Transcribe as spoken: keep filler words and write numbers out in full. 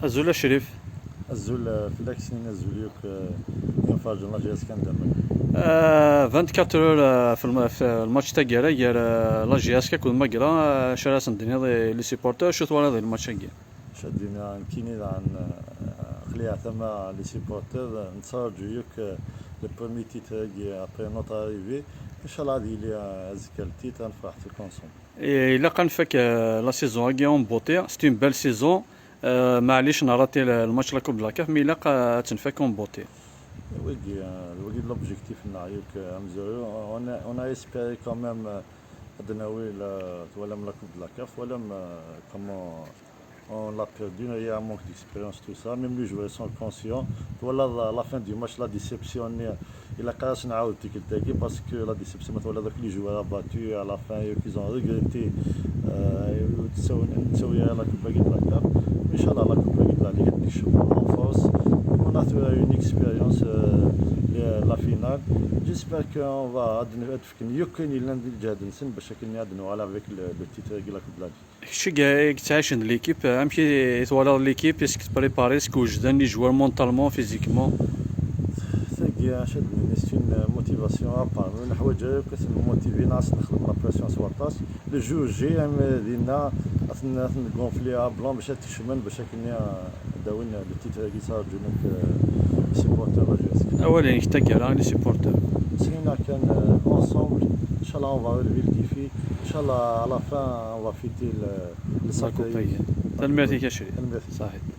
Azul a Crif. Azul, eh, fell-ak, sin azul yakk, eh, imferrǧen la J S K n Damal. Euh, vingt-quatre heures euh, في الم- في الماتش تاع كارا غير la J S K كود ماكرا شرا سندني لي سيبورتور شو توالي الماتش هاكي. Chadina nkini dan, eh, aql-i ɛtama les supporters, eh, nettraǧu yakk, eh, le premier titre-agi après notre arrivée. Inchallah ad yili, eh, azekka le titre, ad nefreḥ tous ensemble. إلا كان فك la saison هاكي en beauté, c'est une belle saison. Euh, معليش نراتي الماتش la Coupe de la CAF, mais إلا تنفك en beauté. Wagi, eh, wagi l'objectif-nneɣ yakk, eh, amezwaru. On a, on a espéré quand même, eh, ad nawi la, twalam la Coupe de la CAF, twalam, eh, comment on l'a perdu, il y a un manque d'expérience, tout ça. Même les joueurs sont conscients. Voilà, à la fin du match, la déception, il a cassé une autre ticket, parce que la déception, voilà, donc les joueurs abattus, à la fin, ils ont regretté, euh, de sauver la Coupe de la CAF. Inchallah, la Coupe de la Ligue, en force. On a fait une expérience, euh, la finale. J'espère qu'on va, يكون لنا الجهد نسن باش كنعاد نوعى avec le, le titre de la Coupe de la Ligue. كي كتعيش عند l'équipe, امشي توالي l'équipe, est-ce que préparé, est-ce que وجدان les joueurs mentalement, physiquement? Tagi عشان c'est une motivation à part, نحواج كتموتيفينا نخدم la pression سوارطاس. Le jour J, دينا غنغونفلي à blanc باش تكشمن باش كنا داوين le titre qui sera du donc, euh, supporter la J S K. اولا نحتاج راه les supporters. سينا كان, euh, ensemble. Inchallah on va relever le défi. Inchallah à la fin on va fêter le, le la Coupe. تنميرتك يا شريف. تنميرتك. صحيح.